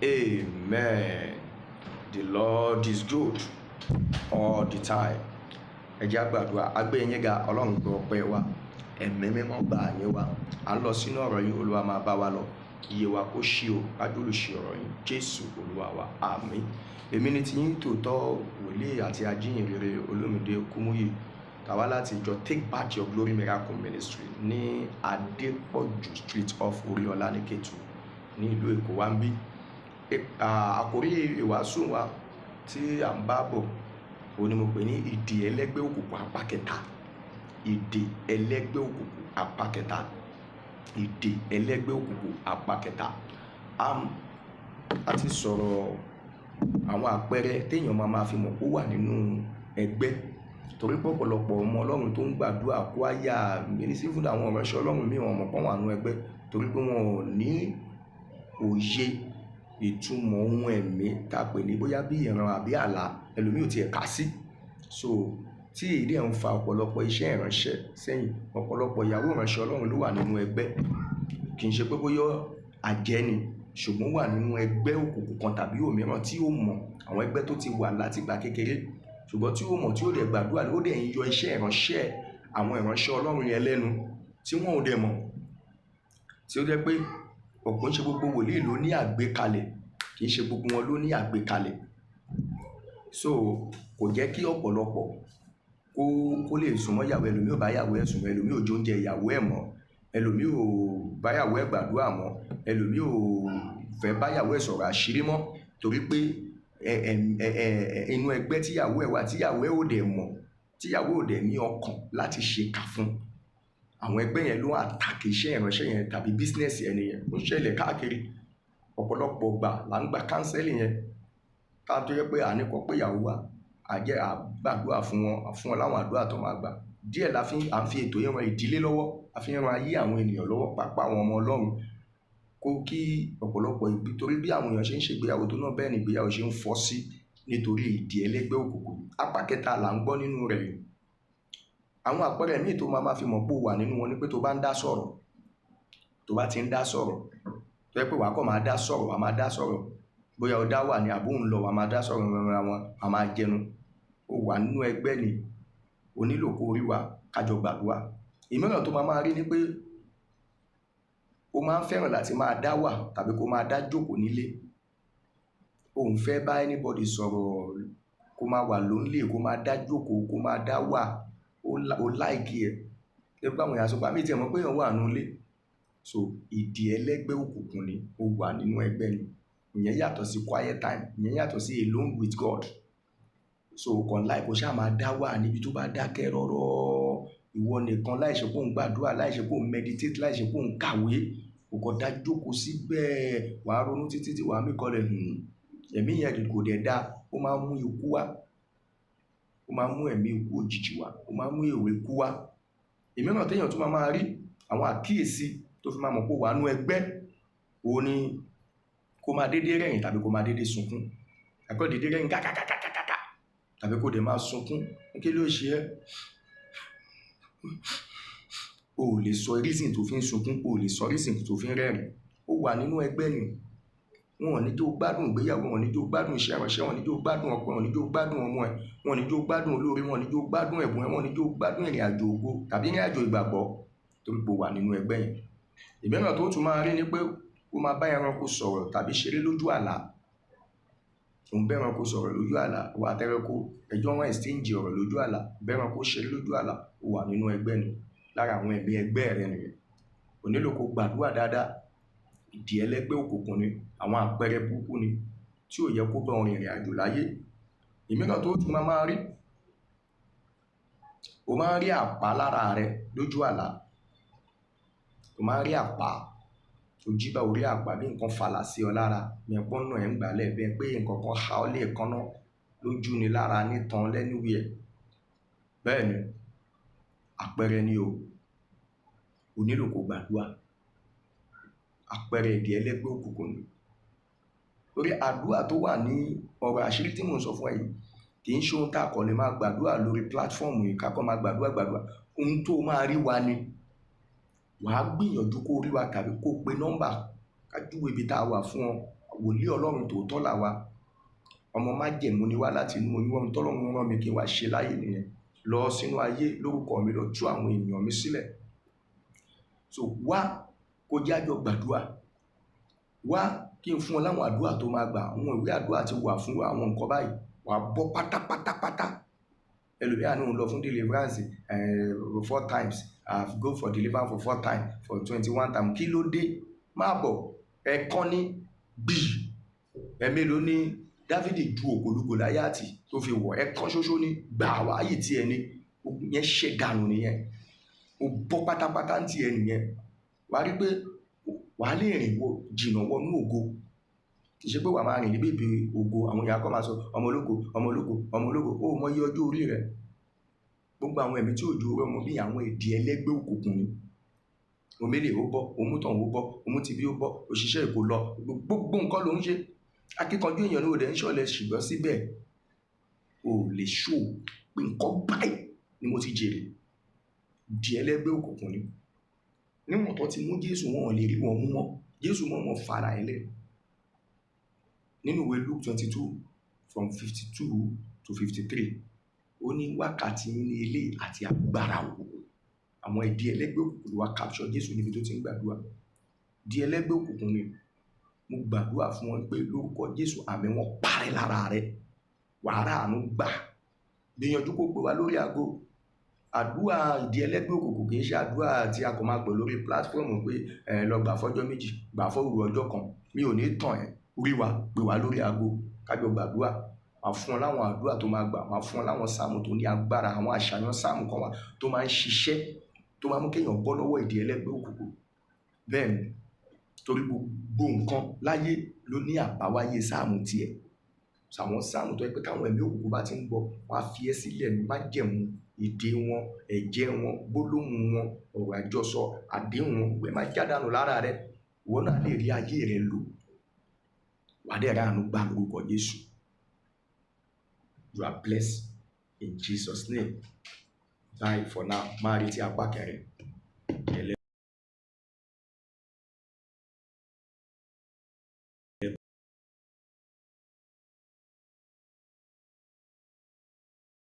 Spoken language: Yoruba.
Amen. The Lord is good all the time. Ẹ jẹ́ á gbàdúrà. A gbé yín ga, Ọlọ́run gbọ́ ọpẹ́ wa. Ẹ̀mí Mímọ́ gbà yín wá. À ń lọ sínú ọ̀rọ̀ yín, Olúwa máa bá wa lọ. Iye wa kó ṣí o, kájú olùṣe ọ̀rọ̀ yín. Jésù Olúwa wa. Àmín. Èmi ni tiyín tòótọ́, wòlíì àti ajíhìnrere Olúmídé Kúmúyì. Tàwa láti ìjọ Take Back Your Glory Miracle Ministry ní Adépọ̀jù Street, off Oríọlá ní Kétu ní ìlú Èkó wa ń bí. Àkórí ìwàásù wa tí à ń bá bọ̀, òun ni mo pè ní ìdè ẹlẹ́gbẹ́ òkùnkùn apá kẹta. Ìdè ẹlẹ́gbẹ́ òkùnkùn apá kẹta. Ìdè ẹlẹ́gbẹ́ òkùnkùn apá kẹta. A ti sọ̀rọ̀ àwọn àpẹẹrẹ téèyàn máa ma fi mọ̀ pé ó wà nínú ẹgbẹ́. Torí pé ọ̀pọ̀lọpọ̀ ọmọ Ọlọ́run tó ń gbàdúrà, choir, ministry, fún àwọn ìránṣẹ́ Ọlọ́run míì, wọn mọ̀ pé wọ́n wà nínú ẹgbẹ́, torí pé wọn ò ní òye ìtumọ̀ ohun ẹ̀mí tá a pè ní bóyá bí ìran àbí àlá, ẹlòmíì ò tiẹ̀ kà sí. So tí èyí dẹ̀ ń fa ọ̀pọ̀lọpọ̀ iṣẹ́ ìránṣẹ́ sẹ́yìn. Ọ̀pọ̀lọpọ̀ ìyàwó ìránṣẹ́ Ọlọ́run ló wà nínú ẹgbẹ́. Kì í ṣe pé bóyá àjẹ́ ni, ṣùgbọ́n wà nínú ẹgbẹ́ òkùnkùn kan tàbí òmíràn tí ó mọ̀, àwọn ẹgbẹ́ tó ti wà láti ìgbà kékeré, ṣùgbọ́n tí ó mọ̀, tí ó dẹ̀ gbàdúrà, ó dẹ̀ ń yọ iṣẹ́ ìránṣẹ́ àwọn ìránṣẹ́ Ọlọ́run yẹn lẹ́nu tí wọ́n ò dẹ̀ mọ̀. Tí ó jẹ́ pé ọ̀pọ̀ ń ṣe gbogbo wòlíì ló ní àgbékalẹ̀, kì í ṣe gbogbo wọn ló ní àgbékalẹ̀. So kò jẹ́ kí ọ̀pọ̀lọpọ̀ kó lè súnmọ́ ìyàwó. Ẹlòmíì ò bá ìyàwó ẹ̀ sùn mọ́, ẹlòmíì ò jẹ oúnjẹ ìyàwó ẹ̀ mọ́, ẹlòmíì ò bá ìyàwó ẹ̀ gbàdúrà mọ́, ẹlòmíì ò fẹ́ bá ìyàwó ẹ̀ sọ̀rọ̀ àṣírí mọ́, torí pé ẹ ẹ ẹ ẹ inú ẹgbẹ́ tíyàwó ẹ̀ wà, tíyàwó ẹ̀ ò dẹ̀ mọ̀, tíyàwó ò dẹ̀ ní ọkàn láti ṣèkà fún. Àwọn ẹgbẹ́ yẹn ló attack iṣẹ́ ìránṣẹ́ yẹn tàbí business ẹni yẹn. Ó ń ṣẹlẹ̀ káàkiri. Ọ̀pọ̀lọpọ̀ ìgbà là ń gba counseling yẹn, ká tó jẹ́ pé àní kọ́ pé ìyàwó wa àjẹ́ à gbàdúrà fún wọn láwọn àdúrà tó máa gbà díẹ̀ la fi à ń fi ètò yẹn ran ìdílé lọ́wọ́, a fi ń ran ayé àwọn ènìyàn lọ́wọ́, pàápàá àwọn ọmọ Ọlọ́run, kó kí ọ̀pọ̀lọpọ̀ ìgbé, torí bí àwọn èèyàn ṣe ń ṣègbéyàwó tó náà, bẹ́ẹ̀ ni ìgbéyàwó ṣe ń fọ́ sí nítorí ìdí ẹlẹ́gbẹ́ òkùnkùn. Apá kẹta là ń gbọ́ nínú rẹ̀ yìí. Àwọn àpẹẹrẹ míì tó máa ma fi mọ̀ pé o wà nínú wọn ni pé tó bá ń dá sọ̀rọ̀, tó bá ti ń dá sọ̀rọ̀, tó jẹ́ pé wàá kàn máa dá sọ̀rọ̀, wàá máa dá sọ̀rọ̀, bóyá o dá wà ní àbó ń lọ, wàá máa dá sọ̀rọ̀ rárá wọn, wàá máa jẹnu, o wà nínú ẹgbẹ́ ni. O nílò kó rí wa kájọ gbàdúrà. Ìmíràn tó máa máa rí ni pé o máa ń fẹ́ràn láti máa dá wà tàbí kó máa dá jókòó nílé. O ò ń fẹ́ bá anybody sọ̀rọ̀, kó máa wà lonely, kó máa dá jókòó, kó máa dá wà. O like ẹ̀ ṣé pé àwọn èèyàn sọ pé àmì tí ẹ mọ̀ pé èèyàn wà nínú ilé. So ìdí ẹlẹ́gbẹ́ òkùnkùn ni, o wà nínú ẹgbẹ́ ni. Ìyẹn yàtọ̀ sí quiet time, ìyẹn yàtọ̀ sí alone with God. So kàn láì kó ṣáà máa dá wà níbi tó bá dákẹ́ rọ́rọ́, ìwọ nìkan, láì ṣe pé òun gbàdúrà, láì ṣe pé òun meditate, láì ṣe pé òun kàwé, o kàn dá jókòó síbẹ̀, wàá ronú títí tí wàá mí kọlẹ̀. Ẹ̀mí yẹn kò dẹ̀ dáa. Ó máa ń mú ikú wá, ó máa ń mú ẹ̀mí ikú òjijì wá, ó máa ń mú èrò ikú wá. Ìmíràn téèyàn tún máa máa rí, àwọn àkíyèsí tó fi máa mọ̀ pé ó wà nínú ẹgbẹ́, òun ni kó máa dédé rẹ́rìn tàbí kó máa dédé sunkún. Àkọ́ dédé rẹ́rìn kàkàkàkàkàkà tàbí kó dẹ̀ máa sunkún. Kí ló ṣe ẹ́? O ò lè sọ reason tó fi ń sunkún, o ò lè sọ reason tó fi ń rẹ́rìn. Ó wà nínú ẹgbẹ́ ni. Wọn ò ní jẹ́ ó gbádùn ìgbéyàwó, wọn ò ní jẹ́ ó gbádùn iṣẹ́ ìránṣẹ́, wọn ò ní jẹ́ ó gbádùn ọkọ, wọn ò ní jẹ́ ó gbádùn ọmọ ẹ̀, wọn ò ní jẹ́ ó gbádùn olóore, wọn ò ní jẹ́ ó gbádùn ẹ̀bùn ẹ̀, wọn ò ní jẹ́ ó gbádùn ìrìn àjò ògo tàbí ìrìn àjò ìgbàgbọ́, torí pé ó wà nínú ẹgbẹ́ yẹn. Ìmíràn tó tún máa rí ni pé ó máa bá ẹranko sọ̀rọ̀ tàbí ṣeré lójú àlá. Òun bá ẹranko sọ̀rọ̀ lójú àlá, ìwọ àtẹranko ẹjọ́ wọn exchange ọ̀rọ̀ lójú àlá, bá ẹranko ṣeré lójú àlá, ó wà nínú ẹgbẹ́ ni. Lára àwọn ẹ̀mí ẹgbẹ́ rẹ nìyẹn. O nílò kó gbàdúrà dáadáa. Ìdí ẹlẹ́gbẹ́ òkùnkùn ni, àwọn àpẹẹrẹ burúkú ni tí ò yẹ kó bá ọ rìnrìn àjò láyé. Ìmíràn tó tún máa máa rí, o máa ń rí àpá lára rẹ lójú àlá. O máa ń rí àpá, o jí bá orí àpá, bí nǹkan falà sí ọ lára, bí ẹni pé wọ́n nà ẹ́ ń gbálẹ̀, bí ẹni pé nǹkan kan ha ọ́ léèékánná lójú ni, lára, nítan, anywhere. Bẹ́ẹ̀ ni, àpẹẹrẹ ni o. O nílò kó gbàdúrà. Àpẹẹrẹ ìdí ẹlẹ́gbẹ́ òkùnkùn ni. Torí àdúrà tó wà ní ọ̀rọ̀ àṣírí tí mò ń sọ fún ẹ yìí, kì í ṣe ohun tá a kàn lè máa gbàdúrà lórí platform yìí, ká kàn máa gbàdúrà gbàdúrà. Ohun tó máa rí wa ni wàá gbìyànjú kó rí wa tàbí kó pe nọ́mbà, ká júwe ibi tá a wà fún ọ. Wòlíì Ọlọ́run tòótọ́ là wa. Ọmọ májẹ̀mú ni wá láti inú oyún. Ohun tọ́lọ́run rán mi kí n wá ṣe láyé nìyẹn. Lọ sínú ayé lórúkọ mi, lọ tú àwọn ènìyàn mi sílẹ̀. So wá kó jẹ́ àjọ gbàdúrà. Wá kí n fún ọ láwọn àdúrà tó máa gbà. Àwọn ìwé àdúrà ti wà fún àwọn nǹkan báyìí. Wà á bọ́ pátápátápátá. Ẹlòmíràn ní òun lọ fún deliverance four times. I go for deliverance for four times, for 21 times. Kí ló dé? Má bọ̀. Ẹ̀ẹ̀kan ní gbì. Ẹ̀mélòó ní Dávidi ju òkòlù Gòláyàtì tó fi wọ̀? Ẹ̀ẹ̀kan ṣoṣo ní gbà wáyé tí ẹni ogun yẹn ṣe dànù nìyẹn. Ó bọ́ pátápátá ń tiẹ̀ nìyẹn. Wàá rí pé wàá lè rìn wọ jìnnà wọnú ògo. Kì í ṣe pé wàá máa rìn ní bèbè ògo. Àwọn èèyàn kọ́ máa sọ ọmọ ológo, ọmọ ológo, ọmọ ológo. Ó mọ iye ọjọ́ orí rẹ̀. Gbogbo àwọn ẹ̀mí tí ò ju ọmọ bí àwọn èdè ẹlẹ́gbẹ́ òkùnkùn ni. Omele ó bọ́, omútàn ó bọ́, omútibí ó bọ́, òṣìṣẹ́ èkó lọ. Gbogbo nǹkan ló ń ṣe. Akíkanjú èèyàn ní òde ń ṣọ̀lẹ, ṣùgbọ́n síbẹ̀ o ò lè ṣó pé nǹkan báyìí ni mo ti jèrè. Di ẹlẹ́gbẹ́ òkùnkùn ni. Níwọ̀n tó ti mú Jésù, wọn ò lè rí wọn mú mọ́. Jésù mọ̀ mọ́ fara ẹ̀ lẹ̀. Nínú ìwé Luke 22 from 52 to 53, ó ní wákàtí ní ilé àti agbára òkùnkùn. Àwọn ìdí ẹlẹ́gbẹ́ òkùnkùn ló wá capture Jésù níbi tó ti ń gbàdúrà. Di ẹlẹ́gbẹ́ òkùnkùn ni. Mo gbàdúrà fún wọn pé lórúkọ Jésù, àmì wọn parẹ́ lára rẹ. Wàá ráàánú gbà. Gbìyànjú kó pè wá lórí aago. Àdúrà ìdí ẹlẹ́gbẹ́ òkùnkùn kì í ṣe àdúrà tí a kò máa pè lórí platform pé ẹ lọ gbà fọ́jọ́ 2, gbà fọ́rù ọjọ́ kan. Mi ò ní tàn ẹ́. Rí wa, pè wá lórí aago, kájọ gbàdúrà. Màá fún ọ láwọn àdúrà tó máa gbà. Màá fún ọ láwọn sáàmù tó ní agbára. Àwọn àṣàyàn sáàmù kan wà tó máa ń ṣiṣẹ́, tó máa mú kéèyàn bọ́ lọ́wọ́ ìdí ẹlẹ́gbẹ́ òkùnkùn. Bẹ́ẹ̀ ni, torí gbogbo nǹkan láyé ló ní àbáwáyé sáàmù tiẹ̀. Àwọn sáàmù tó jẹ́ pé táwọn ẹ̀mí òkùnkùn bá ti ń gbọ́, wọ́n á fi ẹ́ sílẹ̀ ní májẹ̀mú èdè wọn, ẹ̀jẹ̀ wọn, gbólóhùn wọn, ọ̀rọ̀ àjọsọ, àdéhùn wọn, gbogbo ẹ̀ máa jádànù lára rẹ. Ìwọ náà lè rí ayé rẹ lò. Wà á dẹ̀ ráàánú gbà lórúkọ Jésù. You are blessed in Jesus' name. Bye for now. Máa retí apá kẹrin.